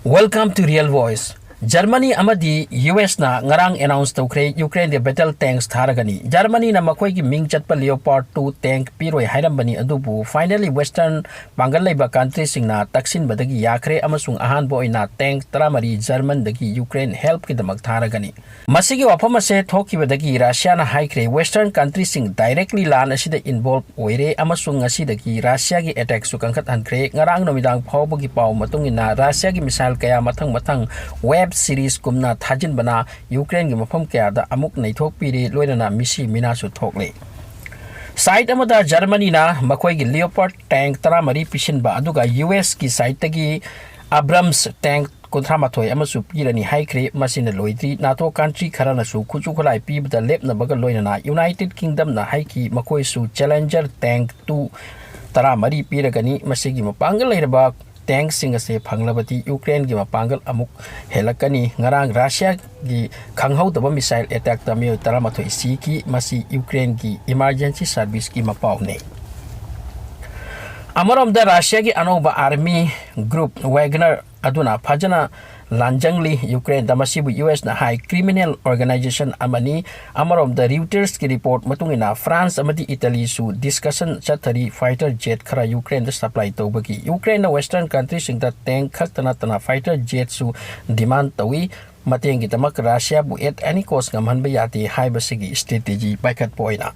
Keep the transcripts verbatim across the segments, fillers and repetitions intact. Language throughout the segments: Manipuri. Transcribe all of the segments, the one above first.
Welcome to Real Voice. Germany ꯑꯃꯗꯤ U Sꯅ ꯉꯔꯥꯡ announce ꯇꯧꯈ꯭ꯔꯦ, Ukraineꯗ battle tanks ꯊꯥꯔꯒꯅꯤ꯫ Germanyꯅ ꯃꯈꯣꯏꯒꯤ ꯃꯤꯡ ꯆꯠꯄ Leopard two tank ꯄꯤꯔꯣꯏ ꯍꯥꯏꯔꯝꯕꯅꯤ, ꯑꯗꯨꯕꯨ finally Western ꯄꯥꯡꯒꯜ ꯂꯩꯕ countryꯁꯤꯡꯅ ꯇꯛꯁꯤꯟꯕꯗꯒꯤ ꯌꯥꯈ꯭ꯔꯦ ꯑꯃꯁꯨꯡ ꯑꯍꯥꯟꯕ ꯑꯣꯏꯅ tank ꯇꯔꯥꯃꯔꯤ Germanꯗꯒꯤ Ukraine helpꯀꯤꯗꯃꯛ ꯊꯥꯔꯒꯅꯤ꯫ ꯃꯁꯤꯒꯤ ꯋꯥꯐꯝ ꯑꯁꯤ ꯊꯣꯛꯈꯤꯕꯗꯒꯤ Russiaꯅ ꯍꯥꯏꯈ꯭ꯔꯦ, Western countryꯁꯤꯡ directly ꯂꯥꯟ ꯑꯁꯤꯗ involve ꯑꯣꯏꯔꯦ ꯑꯃꯁꯨꯡ ꯉꯁꯤꯗꯒꯤ Russiaꯒꯤ attackꯁꯨ ꯀꯟꯈꯠꯍꯟꯈ꯭ꯔꯦ꯫ ꯉꯔꯥꯡ ꯅꯨꯃꯤꯗꯥꯡ ꯐꯥꯎꯕꯒꯤ ꯄꯥꯎ ꯃꯇꯨꯡ ꯏꯟꯅ, Russiaꯒꯤ missile ꯀꯌꯥ ꯃꯊꯪ ꯃꯊꯪ web series ꯀꯨꯝꯅ ꯊꯥꯖꯤꯟꯕꯅ Ukraineꯒꯤ ꯃꯐꯝ ꯀꯌꯥꯗ ꯑꯃꯨꯛ ꯅꯩꯊꯣꯛꯄꯤꯔꯦ, ꯂꯣꯏꯅꯅ ꯃꯤꯁꯤ ꯃꯤꯅꯥꯁꯨ ꯊꯣꯛꯂꯦ꯫ Side ꯑꯃꯗ, Germanyꯅ ꯃꯈꯣꯏꯒꯤ Leopard tank ꯇꯔꯥꯃꯔꯤ ꯄꯤꯁꯤꯟꯕ, ꯑꯗꯨꯒ U Sꯀꯤ sideꯇꯒꯤ Abrams tank ꯀꯨꯟꯊ꯭ꯔꯥ ꯃꯥꯊꯣꯏ ꯑꯃꯁꯨ ꯄꯤꯔꯅꯤ ꯍꯥꯏꯈ꯭ꯔꯦ꯫ ꯃꯁꯤꯅ ꯂꯣꯏꯗ꯭ꯔꯤ, NATO country ꯈꯔꯅꯁꯨ ꯈꯨꯠꯁꯨ ꯈꯨꯠꯂꯥꯏ ꯄꯤꯕꯗ ꯂꯦꯞꯅꯕꯒ ꯂꯣꯏꯅꯅ United Kingdomꯅ ꯍꯥꯏꯈꯤ, ꯃꯈꯣꯏꯁꯨ Challenger tank two ꯇꯔꯥꯃꯔꯤ ꯄꯤꯔꯒꯅꯤ꯫ ꯃꯁꯤꯒꯤ ꯃꯄꯥꯡꯒꯜ ꯂꯩꯔꯕ tankꯁꯤꯡ ꯑꯁꯤ ꯐꯪꯂꯕꯗꯤ Ukraineꯒꯤ ꯃꯄꯥꯡꯒꯜ ꯑꯃꯨꯛ ꯍꯦꯜꯂꯛꯀꯅꯤ꯫ ꯉꯔꯥꯡ Russiaꯒꯤ ꯈꯪꯍꯧꯗꯕ missile attackꯇ ꯃꯤꯑꯣꯏ ꯇꯔꯥꯃꯥꯊꯣꯏ ꯁꯤꯈꯤ꯫ ꯃꯁꯤ Ukraineꯒꯤ emergency serviceꯀꯤ ꯃꯄꯥꯎꯅꯤ꯫ ꯑꯃꯔꯣꯝꯗ, Russiaꯒꯤ ꯑꯅꯧꯕ army group Wagner ꯑꯗꯨꯅ ꯐꯖꯅ ꯂꯥꯟꯖꯪꯂꯤ Ukraineꯗ꯫ ꯃꯁꯤꯕꯨ U Sꯅ ꯍꯥꯏ criminal organization ꯑꯃꯅꯤ꯫ ꯑꯃꯔꯣꯝꯗ, Reutersꯀꯤ report ꯃꯇꯨꯡ ꯏꯟꯅ, France ꯑꯃꯗꯤ Italyꯁꯨ discussion ꯆꯠꯊꯔꯤ fighter jet ꯈꯔ Ukraineꯗ supply ꯇꯧꯕꯒꯤ꯫ Ukraineꯅ Western countryꯁꯤꯡꯗ tank ꯈꯛꯇ ꯅꯠꯇꯅ fighter jetꯁꯨ demand ꯇꯧꯏ꯫ ꯃꯇꯦꯡꯒꯤꯗꯃꯛ Russiaꯕꯨ at any cost ꯉꯝꯍꯟꯕ ꯌꯥꯗꯦ ꯍꯥꯏꯕꯁꯤꯒꯤ strategy ꯄꯥꯏꯈꯠꯄ ꯑꯣꯏꯅ꯫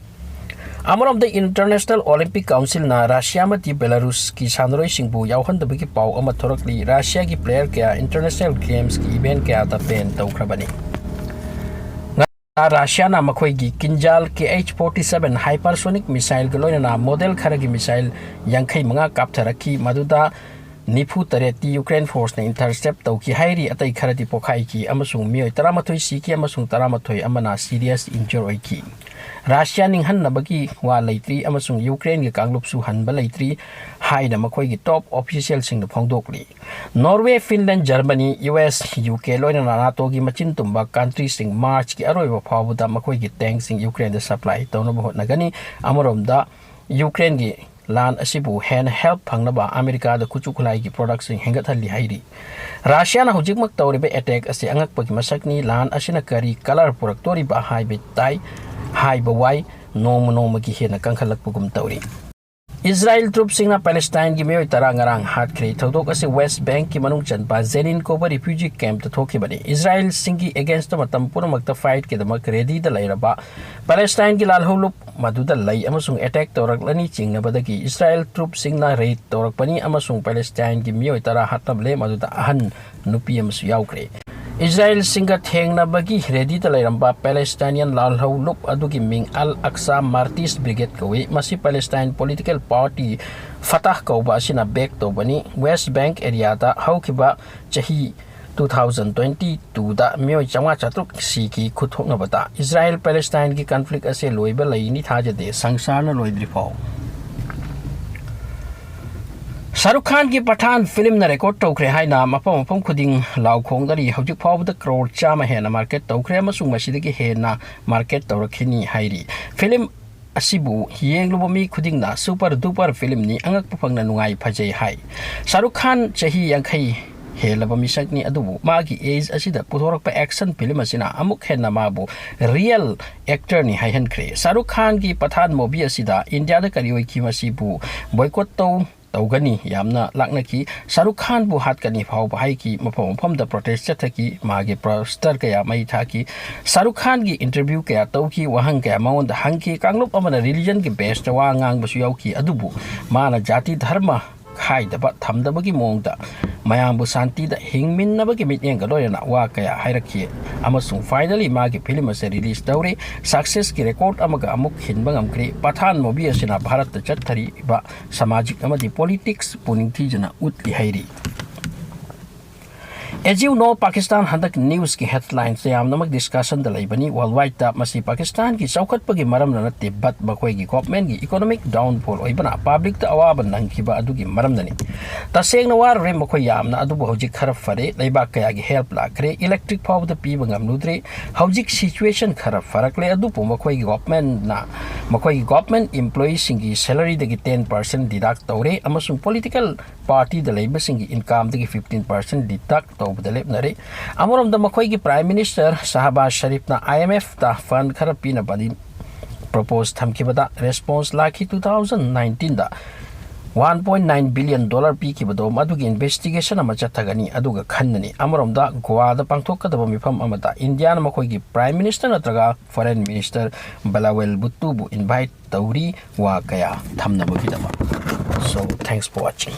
ꯑꯃꯔꯣꯝꯗ, International Olympic Councilꯅ Russia ꯑꯃꯗꯤ Belarusꯀꯤ ꯁꯥꯟꯅꯔꯣꯏꯁꯤꯡꯕꯨ ꯌꯥꯎꯍꯟꯗꯕꯒꯤ ꯄꯥꯎ ꯑꯃ ꯊꯣꯔꯛꯂꯤ꯫ Russiaꯒꯤ player ꯀꯌꯥ international gamesꯀꯤ event ꯀꯌꯥꯗ ban ꯇꯧꯈ꯭ꯔꯕꯅꯤ꯫ ꯉꯔꯥꯡ Russiaꯅ ꯃꯈꯣꯏꯒꯤ Kinzhal Kh forty-seven hypersonic missileꯒ ꯂꯣꯏꯅꯅ model ꯈꯔꯒꯤ missile ꯌꯥꯡꯈꯩ ꯃꯉꯥ ꯀꯥꯞꯊꯔꯛꯈꯤ, ꯃꯗꯨꯗ ꯅꯤꯐꯨ ꯇꯔꯦꯠꯇꯤ Ukraine forceꯅ intercept ꯇꯧꯈꯤ ꯍꯥꯏꯔꯤ꯫ ꯑꯇꯩ ꯈꯔꯗꯤ ꯄꯣꯈꯥꯏꯈꯤ ꯑꯃꯁꯨꯡ ꯃꯤꯑꯣꯏ ꯇꯔꯥꯃꯥꯊꯣꯏ ꯁꯤꯈꯤ ꯑꯃꯁꯨꯡ ꯇꯔꯥꯃꯥꯊꯣꯏ ꯑꯃꯅ serious injure ꯑꯣꯏꯈꯤ꯫ Russia ꯅꯤꯡꯍꯟꯅꯕꯒꯤ ꯋꯥ ꯂꯩꯇ꯭ꯔꯤ ꯑꯃꯁꯨꯡ Ukraineꯒꯤ ꯀꯥꯡꯂꯨꯞꯁꯨ ꯍꯟꯕ ꯂꯩꯇ꯭ꯔꯤ ꯍꯥꯏꯅ ꯃꯈꯣꯏꯒꯤ top officialꯁꯤꯡꯅ ꯐꯣꯡꯗꯣꯛꯂꯤ꯫ Norway, Finland, Germany, U S, U K ꯂꯣꯏꯅꯅ NATOꯒꯤ ꯃꯆꯤꯟ ꯇꯨꯝꯕ countryꯁꯤꯡ Marchꯀꯤ ꯑꯔꯣꯏꯕ ꯐꯥꯎꯕꯗ ꯃꯈꯣꯏꯒꯤ tankꯁꯤꯡ Ukraineꯗ supply ꯇꯧꯅꯕ ꯍꯣꯠꯅꯒꯅꯤ꯫ ꯑꯃꯔꯣꯝꯗ, Ukraineꯒꯤ ꯂꯥꯟ ꯑꯁꯤꯕꯨ ꯍꯦꯟꯅ ꯍꯦꯜꯞ ꯐꯪꯅꯕ ꯑꯃꯦꯔꯤꯀꯥꯗ ꯈꯨꯠꯁꯨ ꯈꯨꯠꯂꯥꯏꯒꯤ ꯄ꯭ꯔꯣꯗꯛꯁꯤꯡ ꯍꯦꯟꯒꯠꯍꯜꯂꯤ ꯍꯥꯏꯔꯤ꯫ ꯔꯁꯤꯌꯥꯅ ꯍꯧꯖꯤꯛꯃꯛ ꯇꯧꯔꯤꯕ ꯑꯦꯇꯦꯛ ꯑꯁꯤ ꯑꯉꯛꯄꯒꯤ ꯃꯁꯛꯅꯤ꯫ ꯂꯥꯟ ꯑꯁꯤꯅ ꯀꯔꯤ ꯀꯂꯔ ꯄꯨꯔꯛꯇꯣꯔꯤꯕ ꯍꯥꯏꯕ ꯇꯥꯏ, ꯍꯥꯏꯕ ꯋꯥꯏ, ꯅꯣꯡꯃ ꯅꯣꯡꯃꯒꯤ ꯍꯦꯟꯅ ꯀꯟꯈꯠꯂꯛꯄꯒꯨꯝ ꯇꯧꯔꯤ꯫ ꯏꯖꯔꯥꯏꯜ ꯇ꯭ꯔꯨꯞꯁꯤꯡꯅ ꯄꯦꯂꯦꯁꯇꯥꯏꯟꯒꯤ ꯃꯤꯑꯣꯏ ꯇꯔꯥ ꯉꯔꯥꯡ ꯍꯥꯠꯈ꯭ꯔꯦ꯫ ꯊꯧꯗꯣꯛ ꯑꯁꯤ ꯋꯦꯁ ꯕꯦꯡꯛꯀꯤ ꯃꯅꯨꯡ ꯆꯟꯕ ꯖꯦꯅꯤꯟ ꯀꯧꯕ ꯔꯤꯐ꯭ꯌꯨꯖꯤ ꯀꯦꯝꯞꯇ ꯊꯣꯛꯈꯤꯕꯅꯤ꯫ ꯏꯖꯔꯥꯏꯜꯁꯤꯡꯒꯤ ꯑꯦꯒꯦꯟꯁꯇ ꯃꯇꯝ ꯄꯨꯝꯅꯃꯛꯇ ꯐꯥꯏꯠꯀꯤꯗꯃꯛ ꯔꯦꯗꯤꯗ ꯂꯩꯔꯕ ꯄꯦꯂꯦꯁꯇꯥꯏꯟꯒꯤ ꯂꯥꯜꯍꯧꯂꯨꯞ ꯃꯗꯨꯗ ꯂꯩ ꯑꯃꯁꯨꯡ ꯑꯦꯇꯦꯛ ꯇꯧꯔꯛꯂꯅꯤ ꯆꯤꯡꯅꯕꯗꯒꯤ ꯏꯖꯔꯥꯏꯜ ꯇ꯭ꯔꯨꯞꯁꯤꯡꯅ ꯔꯦꯗ ꯇꯧꯔꯛꯄꯅꯤ ꯑꯃꯁꯨꯡ ꯄꯦꯂꯦꯁꯇꯥꯏꯟꯒꯤ ꯃꯤꯑꯣꯏ ꯇꯔꯥ ꯍꯥꯠꯅꯕ ꯂꯦꯞ ꯃꯗꯨꯗ ꯑꯍꯟ ꯅꯨꯄꯤ ꯑꯃꯁꯨ ꯌꯥꯎꯈ꯭ꯔꯦ꯫ ꯏꯖꯔꯥꯏꯜꯁꯤꯡꯒ ꯊꯦꯡꯅꯕꯒꯤ ꯔꯦꯗꯤꯗ ꯂꯩꯔꯝꯕ ꯄꯦꯂꯦꯁꯇꯥꯏꯅꯤꯌꯟ ꯂꯥꯜꯍꯧꯂꯨꯞ ꯑꯗꯨꯒꯤ ꯃꯤꯡ ꯑꯜ ꯑꯛꯁꯥ ꯃꯥꯔꯇꯤꯁ ꯕ꯭ꯔꯤꯒꯦꯗ ꯀꯧꯏ꯫ ꯃꯁꯤ ꯄꯦꯂꯦꯁꯇꯥꯏꯟ ꯄꯣꯂꯤꯇꯤꯀꯦꯜ ꯄꯥꯔꯇꯤ ꯐꯇꯥꯍ ꯀꯧꯕ ꯑꯁꯤꯅ ꯕꯦꯛ ꯇꯧꯕꯅꯤ꯫ ꯋꯦꯁ ꯕꯦꯡꯛ ꯑꯦꯔꯤꯌꯥꯗ ꯍꯧꯈꯤꯕ ꯆꯍꯤ two thousand twenty twoꯗ ꯃꯤꯑꯣꯏ ꯆꯥꯝꯃꯉꯥ ꯆꯥꯇ꯭ꯔꯨꯛ ꯁꯤꯈꯤ꯫ ꯈꯨꯠꯊꯣꯛꯅꯕꯗ ꯏꯖꯔꯥꯏꯜ ꯄꯦꯂꯦꯁꯇꯥꯏꯟꯒꯤ ꯀꯟꯐ꯭ꯂꯤꯛ ꯑꯁꯦ ꯂꯣꯏꯕ ꯂꯩꯅꯤ ꯊꯥꯖꯗꯦ, ꯁꯪꯁꯥꯔꯅ ꯂꯣꯏꯗ꯭ꯔꯤꯐꯥꯎ꯫ ꯁꯥꯔꯨꯈ ꯈꯥꯟꯒꯤ ꯄꯊꯥꯟ ꯐꯤꯂꯝꯅ ꯔꯦꯀꯣꯔꯗ ꯇꯧꯈ꯭ꯔꯦ ꯍꯥꯏꯅ ꯃꯐꯝ ꯃꯐꯝ ꯈꯨꯗꯤꯡ ꯂꯥꯎ ꯈꯣꯡꯅꯔꯤ꯫ ꯍꯧꯖꯤꯛ ꯐꯥꯎꯕꯗ ꯀ꯭ꯔꯣꯔ ꯆꯥꯝꯃ ꯍꯦꯟꯅ ꯃꯥꯔꯀꯦꯠ ꯇꯧꯈ꯭ꯔꯦ ꯑꯃꯁꯨꯡ ꯃꯁꯤꯗꯒꯤ ꯍꯦꯟꯅ ꯃꯥꯔꯀꯦꯠ ꯇꯧꯔꯛꯈꯤꯅꯤ ꯍꯥꯏꯔꯤ꯫ ꯐꯤꯂꯝ ꯑꯁꯤꯕꯨ ꯌꯦꯡꯂꯨꯕ ꯃꯤ ꯈꯨꯗꯤꯡꯅ ꯁꯨꯄꯔ ꯗꯨꯄꯔ ꯐꯤꯂꯝꯅꯤ, ꯑꯉꯛꯄ ꯐꯪꯅ ꯅꯨꯡꯉꯥꯏ, ꯐꯖꯩ ꯍꯥꯏ꯫ ꯁꯥꯔꯨꯈ ꯈꯥꯟ ꯆꯍꯤ ꯌꯥꯡꯈꯩ ꯍꯦꯜꯂꯕ ꯃꯤꯁꯛꯅꯤ, ꯑꯗꯨꯕꯨ ꯃꯥꯒꯤ ꯑꯦꯖ ꯑꯁꯤꯗ ꯄꯨꯊꯣꯔꯛꯄ ꯑꯦꯛꯁꯟ ꯐꯤꯂꯝ ꯑꯁꯤꯅ ꯑꯃꯨꯛ ꯍꯦꯟꯅ ꯃꯥꯕꯨ ꯔꯤꯌꯦꯜ ꯑꯦꯛꯇꯔꯅꯤ ꯍꯥꯏꯍꯟꯈ꯭ꯔꯦ꯫ ꯁꯥꯔꯨꯈ ꯈꯥꯟꯒꯤ ꯄꯊꯥꯟ ꯃꯨꯚꯤ ꯑꯁꯤꯗ ꯏꯟꯗꯤꯌꯥꯗ ꯀꯔꯤ ꯑꯣꯏꯈꯤ, ꯃꯁꯤꯕꯨ ꯕꯣꯏꯀꯣꯠ ꯇꯧ ꯇꯧꯒꯅꯤ ꯌꯥꯝꯅ ꯂꯥꯛꯅꯈꯤ꯫ ꯁꯥꯔꯨꯈ ꯈꯥꯟꯕꯨ ꯍꯥꯠꯀꯅꯤ ꯐꯥꯎꯕ ꯍꯥꯏꯈꯤ꯫ ꯃꯐꯝ ꯃꯐꯝꯗ ꯄ꯭ꯔꯣꯇꯦꯁ ꯆꯠꯊꯈꯤ꯫ ꯃꯥꯒꯤ ꯄꯣꯁꯇꯔ ꯀꯌꯥ ꯃꯩ ꯊꯥꯈꯤ꯫ ꯁꯥꯔꯨꯈ ꯈꯥꯟꯒꯤ ꯏꯟꯇꯔꯚ꯭ꯌꯨ ꯀꯌꯥ ꯇꯧꯈꯤ꯫ ꯋꯥꯍꯪ ꯀꯌꯥ ꯃꯉꯣꯟꯗ ꯍꯪꯈꯤ꯫ ꯀꯥꯡꯂꯨꯞ ꯑꯃꯅ ꯔꯤꯂꯤꯖꯟꯒꯤ ꯕꯦꯁꯇ ꯋꯥ ꯉꯥꯡꯕꯁꯨ ꯌꯥꯎꯈꯤ, ꯑꯗꯨꯕꯨ ꯃꯥꯅ ꯖꯥꯇꯤ ꯙꯔꯃ ꯈꯥꯏꯗꯕ ꯊꯝꯗꯕꯒꯤ ꯃꯑꯣꯡꯗ ꯃꯌꯥꯝꯕꯨ ꯁꯥꯟꯇꯤꯗ ꯍꯤꯡꯃꯤꯟꯅꯕꯒꯤ ꯃꯤꯠꯌꯦꯡꯒ ꯂꯣꯏꯅꯅ ꯋꯥ ꯀꯌꯥ ꯍꯥꯏꯔꯛꯈꯤ꯫ ꯑꯃꯁꯨꯡ ꯐꯥꯏꯅꯂꯤ ꯃꯥꯒꯤ ꯐꯤꯂꯝ ꯑꯁꯤ ꯔꯤꯂꯤꯖ ꯇꯧꯔꯦ꯫ ꯁꯛꯁꯦꯁꯀꯤ ꯔꯦꯀꯣꯔꯗ ꯑꯃꯒ ꯑꯃꯨꯛ ꯈꯤꯟꯕ ꯉꯝꯈ꯭ꯔꯦ꯫ ꯄꯊꯥꯟ ꯃꯨꯚꯤ ꯑꯁꯤꯅ ꯚꯥꯔꯠꯇ ꯆꯠꯊꯔꯤꯕ ꯁꯃꯥꯖꯤꯛ ꯑꯃꯗꯤ ꯄꯣꯂꯤꯇꯤꯛꯁꯄꯨ ꯅꯤꯡꯊꯤꯖꯅ ꯎꯠꯂꯤ ꯍꯥꯏꯔꯤ꯫ As you know, ꯄꯥꯀꯤꯁꯇꯥꯟ ꯍꯟꯗꯛ ꯅ꯭ꯌꯨꯁꯀꯤ ꯍꯦꯗꯂꯥꯏꯟꯁꯇ ꯌꯥꯝꯅꯃꯛ ꯗꯤꯁꯀꯁꯟꯗ ꯂꯩꯕꯅꯤ ꯋꯥꯔꯜ ꯋꯥꯏꯗꯇ꯫ ꯃꯁꯤ ꯄꯥꯀꯤꯁꯇꯥꯟꯒꯤ ꯆꯥꯎꯈꯠꯄꯒꯤ ꯃꯔꯝꯅ ꯅꯠꯇꯦ, ꯕꯠ ꯃꯈꯣꯏꯒꯤ ꯒꯣꯚꯔꯟꯃꯦꯟꯠꯀꯤ ꯏꯀꯣꯅꯣꯃꯤꯛ ꯗꯥꯎꯟꯐꯣꯜ ꯑꯣꯏꯕꯅ ꯄꯥꯕ꯭ꯂꯤꯛꯇ ꯑꯋꯥꯕ ꯅꯪꯈꯤꯕ ꯑꯗꯨꯒꯤ ꯃꯔꯝꯅꯅꯤ꯫ ꯇꯁꯦꯡꯅ ꯋꯥꯔꯨꯔꯦ ꯃꯈꯣꯏ ꯌꯥꯝꯅ, ꯑꯗꯨꯕꯨ ꯍꯧꯖꯤꯛ ꯈꯔ ꯐꯔꯦ꯫ ꯂꯩꯕꯥꯛ ꯀꯌꯥꯒꯤ ꯍꯦꯜꯞ ꯂꯥꯛꯈ꯭ꯔꯦ, ꯏꯂꯦꯛꯇ꯭ꯔꯤꯛ ꯐꯥꯎꯕꯗ ꯄꯤꯕ ꯉꯝꯂꯨꯗ꯭ꯔꯦ꯫ ꯍꯧꯖꯤꯛ ꯁꯤꯆꯨꯋꯦꯁꯟ ꯈꯔ ꯐꯔꯛꯂꯦ, ꯑꯗꯨꯕꯨ ꯃꯈꯣꯏꯒꯤ ꯒꯣꯚꯔꯟꯃꯦꯟꯠꯅ ꯃꯈꯣꯏꯒꯤ ꯒꯣꯚꯔꯟꯃꯦꯟꯠ ꯏꯝꯄ꯭ꯂꯣꯌꯤꯁꯤꯡꯒꯤ ꯁꯦꯂꯔꯤꯗꯒꯤ ꯇꯦꯟ ꯄꯥꯔꯁꯦꯟꯠ ꯗꯤꯗꯛ ꯇꯧꯔꯦ ꯑꯃꯁꯨꯡ ꯄꯣꯂꯤꯇꯤꯀꯦꯜ ꯄꯥꯔꯇꯤꯗ ꯂꯩꯕꯁꯤꯡꯒꯤ ꯏꯟꯀꯝꯗꯒꯤ ꯐꯤꯐꯇꯤꯟ ꯄꯥꯔꯁꯦꯟꯠ ꯗꯤꯗꯛ ꯇꯧꯕꯗ ꯂꯦꯞꯅꯔꯦ꯫ ꯑꯃꯔꯣꯝꯗ ꯃꯈꯣꯏꯒꯤ ꯄ꯭ꯔꯥꯏꯝ ꯃꯤꯅꯤꯁꯇꯔ ꯁꯍꯕꯥꯖ ꯁꯔꯤꯐꯅ ꯑꯥꯏ ꯑꯦꯝ ꯑꯦꯐꯇ ꯐꯟ ꯈꯔ ꯄꯤꯅꯕꯗꯤ ꯄ꯭ꯔꯣꯄꯣꯖ ꯊꯝꯈꯤꯕꯗ ꯔꯦꯁꯄꯣꯟꯁ ꯂꯥꯛꯈꯤ꯫ ꯇꯨ ꯊꯥꯎꯖꯟ ꯅꯥꯏꯟꯇꯤꯟꯗ one point nine billion dollar ꯄꯤꯈꯤꯕꯗꯣ ꯃꯗꯨꯒꯤ ꯏꯟꯚꯦꯁꯇꯤꯒꯦꯁꯟ ꯑꯃ ꯆꯠꯊꯒꯅꯤ ꯑꯗꯨꯒ ꯈꯟꯅꯅꯤ꯫ ꯑꯃꯔꯣꯝꯗ ꯒꯣꯋꯥꯗ ꯄꯥꯡꯊꯣꯛꯀꯗꯕ ꯃꯤꯐꯝ ꯑꯃꯗ ꯏꯟꯗꯤꯌꯥꯅ ꯃꯈꯣꯏꯒꯤ ꯄ꯭ꯔꯥꯏꯝ ꯃꯤꯅꯤꯁꯇꯔ ꯅꯠꯇ꯭ꯔꯒ ꯐꯣꯔꯦꯟ ꯃꯤꯅꯤꯁꯇꯔ ꯕꯂꯥꯋꯦꯜ ꯚꯨꯠꯇꯣꯕꯨ ꯏꯟꯚꯥꯏꯠ ꯇꯧꯔꯤ ꯋꯥ ꯀꯌꯥ ꯊꯝꯅꯕꯒꯤꯗꯃꯛ꯫ So, thanks for watching.